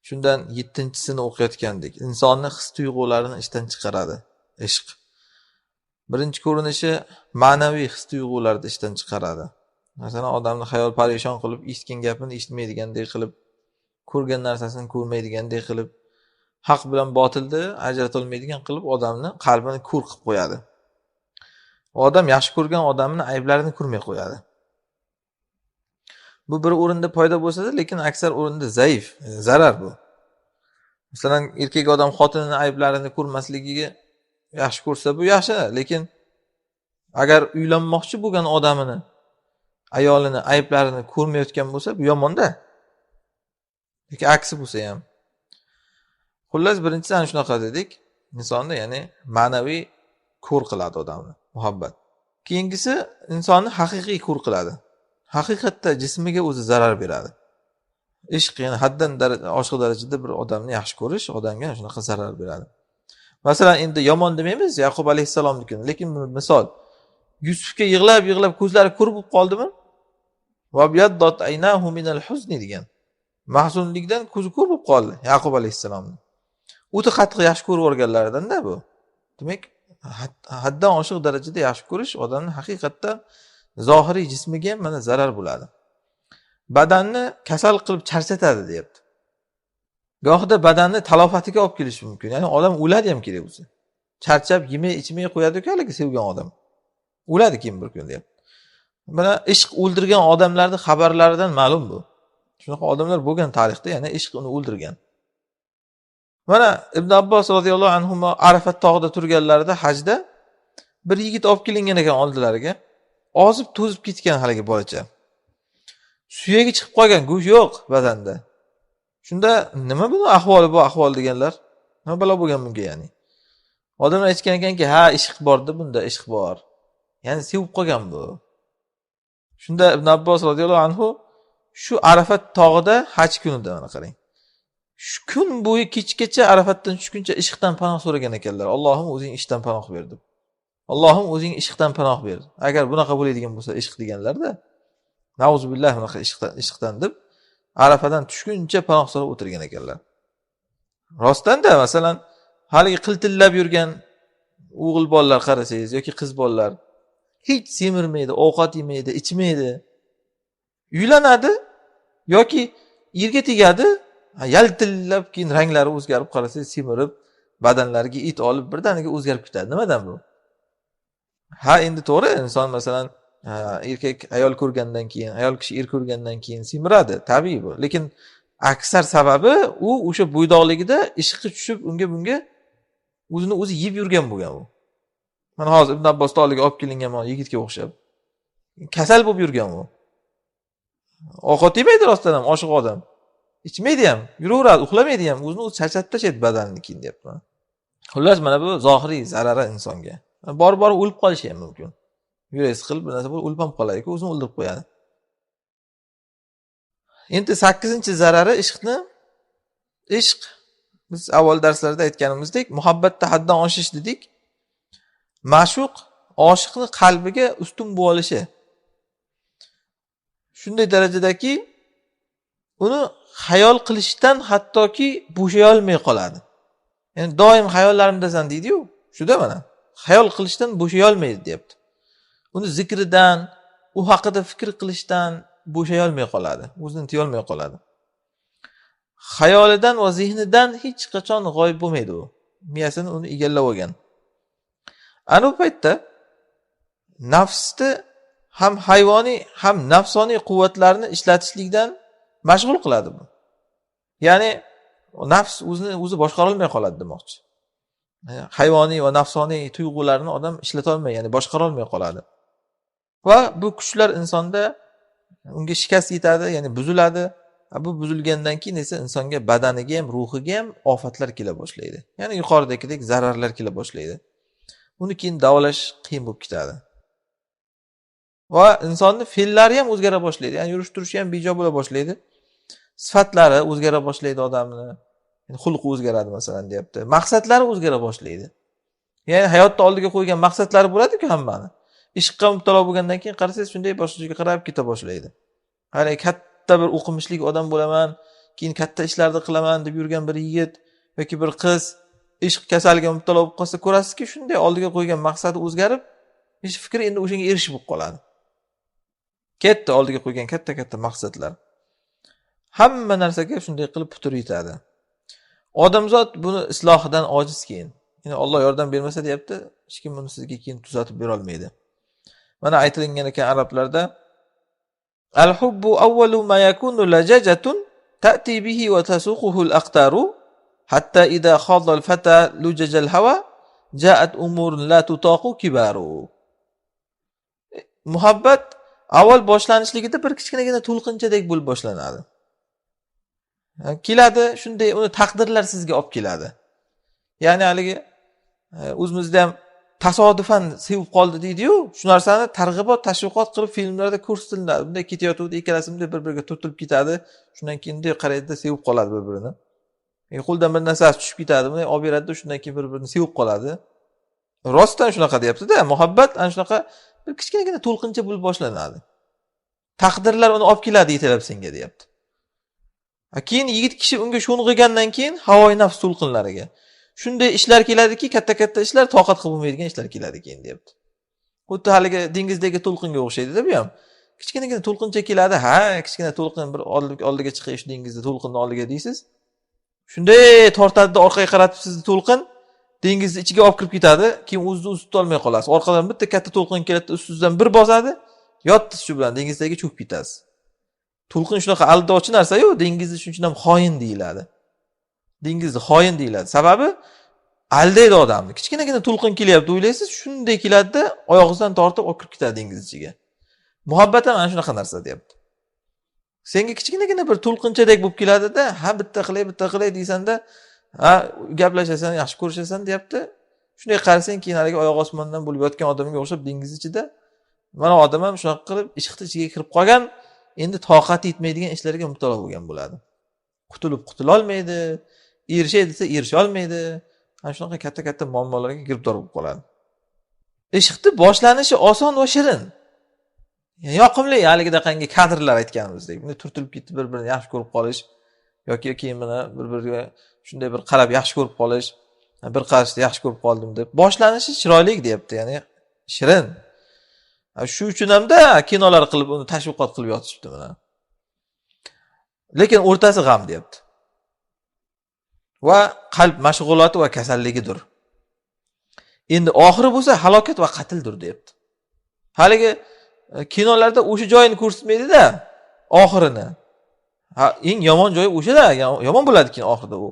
Shundan 7-chisini o'qiyotgandik. Insonni his tuyg'ularini ishdan chiqaradi ishq. Birinchi ko'rinishi ma'naviy his tuyg'ularni ishdan chiqaradi. Masalan, odamni xayol parishon qilib, eshitgan gapini eshitmaydigandek qilib, ko'rgan narsasini ko'rmaydigandek qilib, haq bilan botilni ajratolmaydigan qilib odamni qalbini ko'r qilib qo'yadi. Odam yaxshi ko'rgan odamning ayblarini ko'rmay qo'yadi. Bu bir o'rinda foyda bo'lsa-da, lekin aksar o'rinda zaif, zarar bu. Masalan, erkak odam xotinining ayblarini ko'rmasligiga yaxshi ko'rsa bu yaxshi, lekin agar uylanmoqchi bo'lgan odamini, ayolini ayblarini ko'rmayotgan bo'lsa, bu yomonda. Lekin aksi bo'lsa ham. Xullas, birinchisi ana shunaqa dedik, insonni ya'ni ma'naviy ko'r qiladi odamni muhabbat. Keyingisi insonni haqiqiy ko'r qiladi. Haqiqatda jismiga o'zi zarar beradi. Ishq, ya'ni haddan oshiq darajada bir odamni yaxshi ko'rish odamga shunaqa zarar beradi. Masalan, endi yomon demaymiz Yaqub alayhissalomnikini, lekin misol Yusufga yig'lab-yig'lab ko'zlari ko'r bo'lib qoldimi? Vabyaddat aynahu minal huzni degan. Mahzunlikdan ko'zi ko'r bo'lib qoldi Yaqub alayhissalomni. O'ta qattiq yaxshi ko'rib o'rganlaridan-da bu. Demak, haddan oshiq darajada yaxshi ko'rish odamni haqiqatda zohiriy jismiga ham mana zarar bo'ladi. Badanni kasal qilib charchatadi deyapti. Gohida badanni talofatiga olib kelishi mumkin. Ya'ni odam o'ladi ham kerak bo'lsa. Charchab yemay ichmay qo'yadi-ku haligi sevgan odam. O'ladi keyin bir kun deyapti. Mana ishq o'ldirgan odamlarning xabarlaridan ma'lum bu. Shunaqa odamlar bo'lgan tarixda, ya'ni ishq uni o'ldirgan. Mana Ibn Abbos roziyallohu anhu Arafat tog'ida turganlarida hajda bir yigit olib kelingan ekan oldilariga. Ozib to'zib ketgan haligi bolacha. Suyagi chiqib qolgan, go'sht yo'q badanda. Shunda nima buni ahvoli bu ahvol deganlar. Nima balo bo'lgan bunga ya'ni? Odamlar aytgan ekanki, ha, ishq borda bunda, ishq bor. Ya'ni sevib qolgan bu. Shunda Ibn Abbos roziyallohu anhu shu Arafat tog'ida haj kunida mana qarang. Shu kun bo'yi kechgacha Arafatdan tushguncha ishqdan panoh so'ragan ekanlar. Allohim o'zing ishdan panoh ber deb. Allohim o'zing ishqdan panoh ber. Agar bunaqa bo'ladigan bo'lsa ishq deganlarda, nauzubillah bunaqa ishqdan deb Arafadan tushguncha panoh so'rab o'tirgan ekanlar. Rostdan-da, masalan, haligi qiltillab yurgan o'g'il bolalar qarasangiz yoki qiz bolalar hech semirmaydi, ovqat yemaydi, ichmaydi. Uylanadi yoki erga tegadi, yaltillab keyin ranglari o'zgarib qarasangiz semirib, badanlariga it olib birdaniga o'zgarib ketadi. Nimadan bu? Ha, endi to'g'ri, inson masalan erkak ayol ko'rgandan keyin, ayol kishi er ko'rgandan keyin semiradi, tabiiy bu. Lekin aksar sababi u o'sha bo'ydoqligida ishqi tushib unga bunga o'zini o'zi yeb yurgan bo'lgan u. Mana hozir Ibn Abbos oldiga olib kelingan mana yigitga o'xshab kasal bo'lib yurgan u. Ovqat yemaydi rostdan ham, oshiq odam. Ichmaydi ham, yuraveradi, uxlamaydi ham, o'zini o'zi charchatib tashlaydi badanini keyin deyapman. Xullas, mana bu zohiriy zarari insonga. Bor-bor o'lib qolishi ham mumkin. Yuragi siqilib bir narsa bo'lib o'lib ham qoladi-ku, o'zini o'ldirib qo'yadi. Endi 8-zarari ishqni, ishq biz avval darslarda aytganimizdek, muhabbatda haddan oshish dedik. Ma'shuq oshiqni qalbiga ustun bo'lishi. Shunday darajadaki uni xayol qilishdan hattoki bo'shay olmay qoladi. Ya'ni doim xayollarimdasan deydi-yu, shuda mana xayol qilishdan bo'shay olmaydi deyapti. Uni zikridan, u haqida fikr qilishdan bo'shay olmay qoladi, o'zini tiya olmay qoladi. Xayolidan va zehnidan hech qachon g'oyib bo'lmaydi u. Miyasini uni egallab olgan. Ana bu paytda nafsni ham hayvoniy, ham nafsoniy quvvatlarni ishlatishlikdan mashg'ul qiladi bu. Ya'ni nafs o'zini o'zi boshqara olmay qoladi demoqchi. Hayvoniy va nafsoniy tuyg'ularni odam ishlata olmay, ya'ni boshqara olmay qoladi. Va bu kuchlar insonda unga shikast yetadi, ya'ni buziladi. Bu buzilgandan keyin esa insonga badaniga ham, ruhiga ham ofatlar kela boshlaydi. Ya'ni yuqoridagidek zararlar kela boshlaydi. Uni keyin davolash qiyin bo'lib ketadi. Va insonning fe'llari ham o'zgara boshlaydi. Ya'ni yurish turishi ham bejo bo'la boshlaydi. Sifatlari o'zgara boshlaydi odamni. Ya'ni xulqi o'zgaradi masalan deyapti. Maqsadlari o'zgara boshlaydi. Ya'ni hayotda oldiga qo'ygan maqsadlari bo'ladi-ku hammani. Ishqqa mubtalo bo'lgandan keyin qarasangiz shunday boshqa joyga qarab keta boshlaydi. Hali katta bir o'qimishlik odam bo'laman, keyin katta ishlarni qilaman deb yurgan bir yigit yoki bir qiz ishq kasaliga mubtalo bo'lib qolsa, ko'rasizki shunday oldiga qo'ygan maqsadi o'zgarib, ish fikri endi o'shanga erishib bo'lib qoladi. Ketdi oldiga qo'ygan katta-katta maqsadlar. Hamma narsaga shunday qilib putur yetadi. Odamzod buni islohidan ojiz keyin. Endi Alloh yordam bermasa deyapti, hech kim buni sizga keyin tuzatib bera olmaydi. Mana aytilgan ekan arablarda al-hubbu awwalu ma yakunu lajajatun ta'ti bihi wa tasuquhu al-aqtaru hatta idha khadha al-fata lujaj al-hawa ja'at umurun la tutaqu kibaru. Muhabbat avval boshlanishligida bir kichkinagina to'lqinchadek bo'lib boshlanadi. Keladi, shunday uni taqdirlar sizga olib keladi. Ya'ni haligi o'zimizda ham tasodifan sevib qoldi deydi-yu, shu narsani targ'ibot, tashviqot qilib filmlarda ko'rsatiladi. Bunday ketayotganda ikkalasi bunday bir-biriga turtilib ketadi, shundan keyin bunday qaraydi-da sevib qoladi bir-birini. Qo'ldan bir narsasi tushib ketadi, bunday olib beradi-da, shundan keyin bir-birini sevib qoladi. Rostdan shunaqa deyapti-da, muhabbat ana shunaqa bir kichkinagina to'lqincha bo'lib boshlanadi. Taqdirlar uni olib keladi yetalab senga deyapti. Keyin yigit kishi unga sho'ng'igandan keyin havoyi nafs to'lqinlariga shunday ishlar keladiki, katta-katta ishlar, toqat qilib bo'lmaydigan ishlar keladi keyin deyapti. Xuddi haligi dengizdagi to'lqinga o'xshaydi-da bu ham. Kichkinagina to'lqincha keladi, ha, kichkina to'lqin bir oldiga chiqish dengizda to'lqinni oldiga deysiz. Shunday tortadi-da orqaga qaratib sizni to'lqin dengizni ichiga olib kirib ketadi, keyin o'zingizni o'zingiz tutolmay qolasiz. Orqadan bitta katta to'lqin keladi, ustingizdan bir bosadi, yotdingiz shu bilan dengizdagi cho'kib ketasiz. To'lqin shunaqa aldovchi narsa-yu, dengizni shuning uchun ham xoin deyiladi. Dengizni xoin deyiladi. Sababi aldaydi odamni. Kichkinagina to'lqin kelyapti, o'ylaysiz, shunday keladi-da, oyog'ingizdan tortib olib kirib ketadi dengiz ichiga. Muhabbat ham ana shunaqa narsa deyapti. Senga kichkinagina bir to'lqinchadek bo'lib keladi-da, ha bitta qilay, bitta qilay deysanda, ha gaplashasan, yaxshi ko'rishasan deyapti. Shunday qarasang keyin haligi oyoq osmondan bo'lib yotgan odamga o'xshab dengiz ichida mana odam ham shunaqa qilib ishqni ichiga kirib qolgan, endi toqati yetmaydigan ishlarga mubtalo bo'lgan bo'ladi. Qutulib qutula olmaydi, erishay desa erisha olmaydi. Ana shunaqa katta-katta muammolarga giribtor bo'lib qoladi. Ishqni boshlanishi oson va shirin. Yani yoqimli, haligidaqangi kadrlar aytganimizdek, bunday turtilib ketib bir-birini yaxshi ko'rib qolish yoki keyin mana bir-biriga shunday bir qarab yaxshi ko'rib qolish, bir qarashda yaxshi ko'rib qoldim deb. Boshlanishi chiroyli deyapti, ya'ni shirin. Shu uchun hamda kinolar qilib uni tashviqot qilib yotishibdi mana. Lekin o'rtasi g'am deyapti. Va qalb mashg'uloti va kasalligidir. Endi oxiri bo'lsa halokat va qatldir deyapti. Haligi kinolarda o'sha joyini ko'rsatmaydi-da, oxirini. Ha, eng yomon joyi o'sha-da, yomon bo'ladi keyin oxirida u.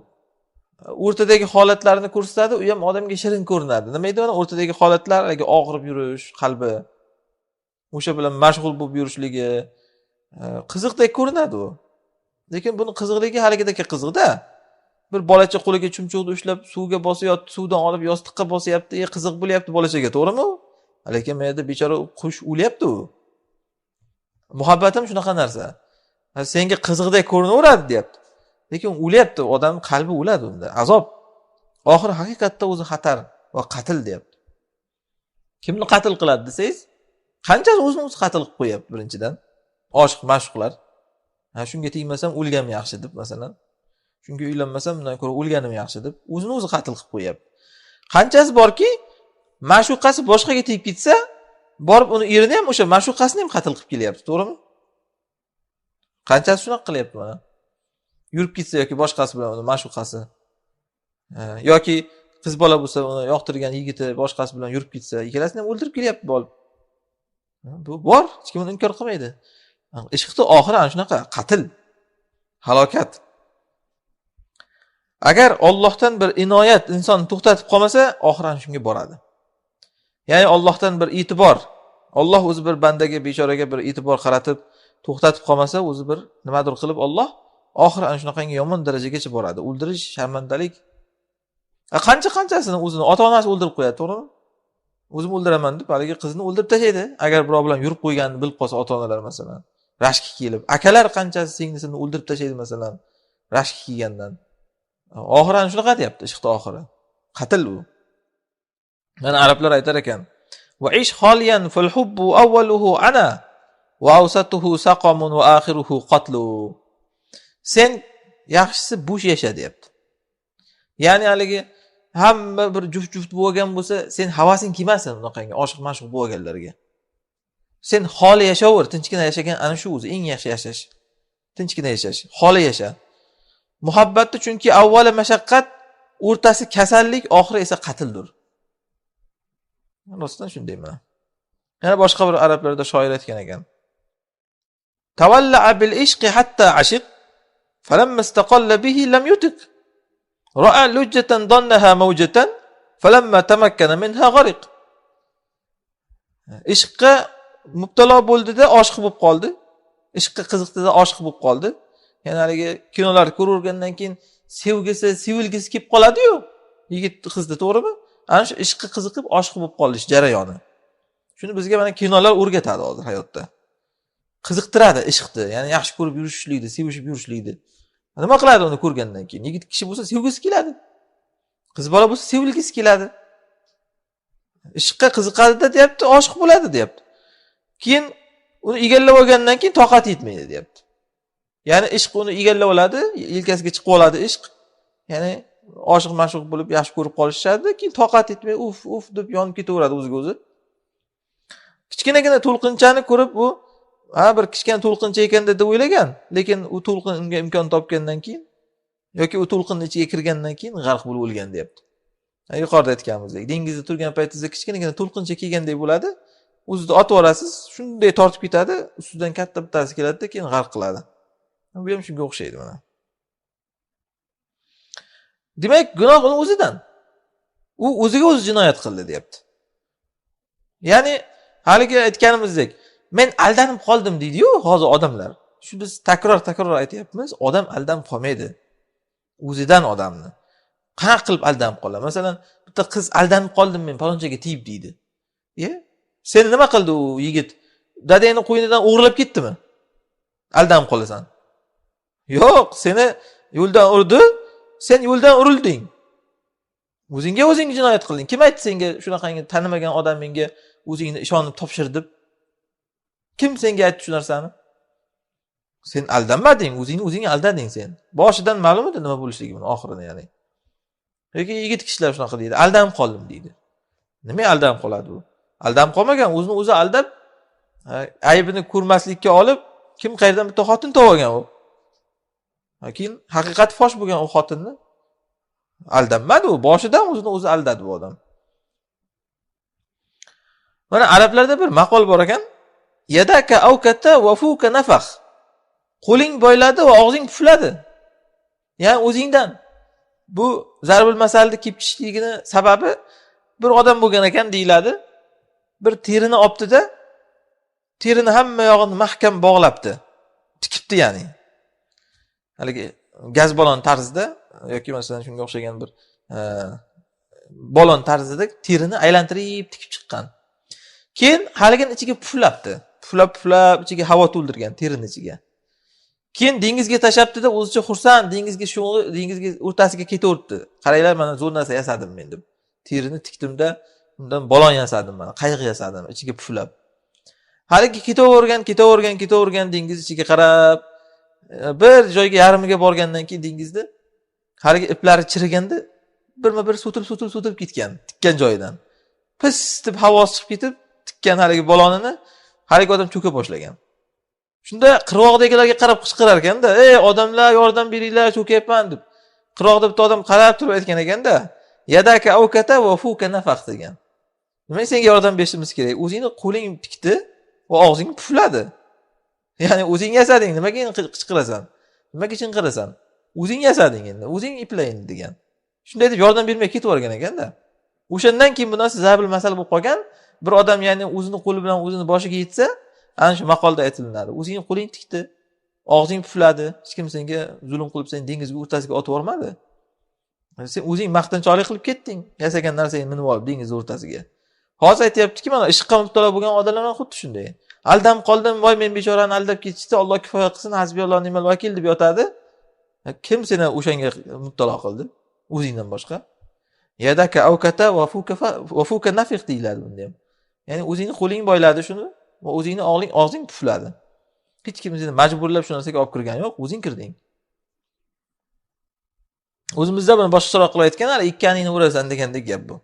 O'rtadagi holatlarni ko'rsatadi, u ham odamga shirin ko'rinadi. Nima edi mana o'rtadagi holatlar, haligi og'rib yurish, qalbi o'sha bilan mashg'ul bo'lib yurishligi qiziqdek ko'rinadi u. Lekin buni qiziqligi haligidagi qiziq-da. Bir bolacha qo'liga chumchuqni ushlab suvga bosayapti, suvdan olib yostiqqa bosyapti, qiziq bo'lyapti bolachaga, to'g'rimi u? Lekin bu yerda bechora qush o'lyapti u. Muhabbat ham shunaqa narsa. Senga qiziqdek ko'rinaveradi deyapti. Lekin o'lyapti, odam qalbi o'ladi unda. Azob. Oxiri haqiqatda o'zi xatar va qatl deyapti. Kimni qatl qiladi desangiz, qanchasi o'zini o'zi qatl qilib qo'yapti birinchidan. Oshiq ma'shuqlar. Ha, shunga tegmasam o'lganim yaxshi deb masalan. Shunga uylanmasam bundan ko'ra o'lganim yaxshi deb o'zini o'zi qatl qilib qo'yapti. Qanchasi borki, ma'shuqasi boshqaga tegib ketsa, borib uni erini ham o'sha ma'shuqasini ham qatl qilib kelyapti, to'g'rimi? Qanchasi shunaqa qilyapti mana. Yurib ketsa yoki boshqasi bilan uni ma'shuqasi, yoki qiz bola bo'lsa uni yoqtirgan yigiti boshqasi bilan yurib ketsa, ikkalasini ham o'ldirib kelyapti borib. Bu bor, hech kim uni inkor qilmaydi. Ishqni oxiri ana shunaqa qatl, halokat. Agar Allohdan bir inoyat inson to'xtatib qolmasa, oxiri ana shunga boradi. Ya'ni Allohdan bir e'tibor, Alloh o'zi bir bandaga, bechoraga bir e'tibor qaratib to'xtatib qolmasa, o'zi bir nimadir qilib Alloh oxiri ana shunaqangi yomon darajagacha boradi. O'ldirish, sharmandalik. Qancha-qanchasini o'zini ota-onasi o'ldirib qo'yadi, to'g'rimi? O'zim o'ldiraman deb haligi qizni o'ldirib tashlaydi. Agar birov bilan yurib qo'yganini bilib qolsa ota-onalar masalan, rashki kelib, akalar qanchasi singlisini o'ldirib tashlaydi masalan, rashki kelgandan. Oxiri ana shunaqa deyapti, ishqni oxiri. Qatl u. Mana arablar aytar ekan, Va ish xoliyan fal hubbu awwaluhu ana va awsatuhu saqamun va akhiruhu qatlu. Sen yaxshisi bo'sh yasha deyapti. Ya'ni haligi hamma bir juft-juft bo'lgan bo'lsa, sen havasing kelmasin unaqangi oshiq ma'shuq bo'lganlarga. Sen xoli yashaver, tinchgina yashagan ana shu o'zi eng yaxshi yashash. Tinchgina yashash, xoli yasha. Muhabbatni chunki avvali mashaqqat, o'rtasi kasallik, oxiri esa qatldir. Rostdan shunday mana. Yana boshqa bir arablarda shoir aytgan ekan. Tavalla'a bil ishqi hatta ashiq, falamma istaqalla bihi lam yutiq. Ra'a lujjatan dannaha mawjatan, falamma tamakkana minha g'ariq. Ishqqa mubtalo bo'ldida oshiq bo'lib qoldi. Ishqqa qiziqdida oshiq bo'lib qoldi. Ya'ni haligi kinolar ko'ravergandan keyin sevgisi, sevilgisi kelib qoladi-yu, yigit qizni, to'g'rimi? Ana shu ishqqa qiziqib oshiq bo'lib qolish jarayoni. Shuni bizga mana kinolar o'rgatadi hozir hayotda. Qiziqtiradi ishqni, ya'ni yaxshi ko'rib yurishlikni, sevishib yurishlikni. Nima qiladi uni ko'rgandan keyin? Yigit kishi bo'lsa sevgisi keladi. Qiz bola bo'lsa sevilgisi keladi. Ishqqa qiziqadida deyapti, oshiq bo'ladi deyapti. Keyin uni egallab olgandan keyin toqat yetmaydi deyapti. Ya'ni ishq uni egallab oladi, yelkasiga chiqib oladi ishq. Ya'ni oshiq ma'shuq bo'lib yaxshi ko'rib qolishadi, keyin toqat yetmay uf uf deb yonib ketaveradi o'ziga o'zi. Kichkinagina to'lqinchani ko'rib u ha bir kichkina to'lqincha ekan deb o'ylagan, lekin u to'lqin unga imkon topgandan keyin yoki u to'lqinning ichiga kirgandan keyin g'arq bo'lib o'lgan deyapti. Yuqorida aytganimizdek, dengizda turgan paytingizda kichkinagina to'lqincha kelgandek bo'ladi, o'zini otib yuborasiz, shunday tortib ketadi, ustidan katta bittasi keladida keyin g'arq qiladi. Bu ham shunga o'xshaydi mana. Demak, gunoh uni o'zidan. U o'ziga o'zi jinoyat qildi deyapti. Ya'ni haligi aytganimizdek, men aldanib qoldim deydi-yu hozir odamlar. Shu biz takror aytyapmiz, odam aldanib qolmaydi. O'zidan odamni. Qanaqa qilib aldanib qoladi? Masalan, bitta qiz aldanib qoldim men palonchaga tegib deydi. Sen nima qildi u yigit? Dadangni qo'ynidan o'g'irlab ketdimi? Aldanib qolasan. Yo'q, seni yo'ldan urdi, sen yo'ldan urilding. O'zingga o'zing jinoyat qilding. Kim aytdi senga shunaqangi tanimagan odam menga o'zingni ishonib topshir deb? Kim senga aytdi shu narsani? Sen aldanmading, o'zingni o'zing aldading sen. Boshidan ma'lum edi nima bo'lishligi buni oxirini ya'ni. Yoki yigit kishilar shunaqa deydi, aldanib qoldim deydi. Nima aldanib qoladi u? Aldanib qolmagan, o'zini o'zi aldab, aybini ko'rmaslikka olib, kim qayerdan bitta xotin topib olgan u. Keyin haqiqat fosh bo'lgan u xotinni aldanmadi u, boshidan o'zini o'zi aldadi bu odam. Mana arablarda bir maqol bor ekan, yadaka awkata va fuka nafax. Qo'ling boyladi va og'zing pufladi. Ya'ni o'zingdan. Bu zarbul masalni kelib chiqishligini sababi bir odam bo'lgan ekan deyiladi. Bir terini olibdi-da, terini hamma yog'ini mahkam bog'labdi. Tikibdi ya'ni. Haligi gaz balon tarzida yoki masalan shunga o'xshagan bir balon tarzida terini aylantirib tikib chiqqan. Keyin haligini ichiga puflabdi. Puflab ichiga havo to'ldirgan terini ichiga. Keyin dengizga tashlabdi-da, o'zicha xursand dengizga sho'ng'ib, dengizga o'rtasiga ketaveribdi. Qaranglar, mana zo'r narsa yasadim men deb. Terini tikdimda, undan balon yasadim mana, qayiq yasadim ichiga puflab. Haligi ketavergan dengiz ichiga qarab bir joyga yarmiga borgandan keyin dengizda haligi iplari chiriganda birma-bir so'tilib ketgan, tikkan joyidan. Pis deb havosi chiqib ketib, tikkan haligi balonini haligi odam cho'ka boshlagan. Shunda qirg'oqdagilarga qarab qichqirar ekanda, "Ey odamlar, yordam beringlar, cho'kayapman" deb. Qirg'oqda bitta odam qarab turib aytgan ekanda, "Yadaka awkata va fuka nafax" degan. Nima senga yordam berishimiz kerak? O'zingni qo'ling tikdi va og'zing pufladi. Ya'ni o'zing yasading, nimaga endi qichqirasan? Nimaga chinqirasan? O'zing yasading endi, o'zing ipla endi degan. Shunday deb yordam bermay ketib yuborgan ekanda. O'shandan keyin bu narsa zabil masal bo'lib qolgan. Bir odam ya'ni o'zini qo'li bilan o'zini boshiga yetsa, ana shu maqolda aytilinadi. O'zing qo'ling tikdi, og'zing pufladi, hech kim senga zulm qilib seni dengizga o'rtasiga otib yubormadi. Sen o'zing maqtanchoqlik qilib ketding, yasagan narsangni minib olib dengiz o'rtasiga. Hozir aytayaptiki, mana ishqqa mubtalo bo'lgan odamlar ham xuddi shunday. Aldanib qoldim, voy men bechorani aldab ketishdi, Alloh kifoya qilsin, hasbiyallohu ni'mal vakil deb yotadi. Kim seni o'shanga mubtalo qildi? O'zingdan boshqa. Yadaka awkata va fuka nafiq deyiladi bunda ham. Ya'ni o'zingni qo'ling boyladi shuni va o'zingni og'zing pufladi. Hech kim seni majburlab shu narsaga olib kirgani yo'q, o'zing kirding. O'zimizda buni boshqacharoq qilib aytgan, hali ikkaningni urasan degandek gap bu.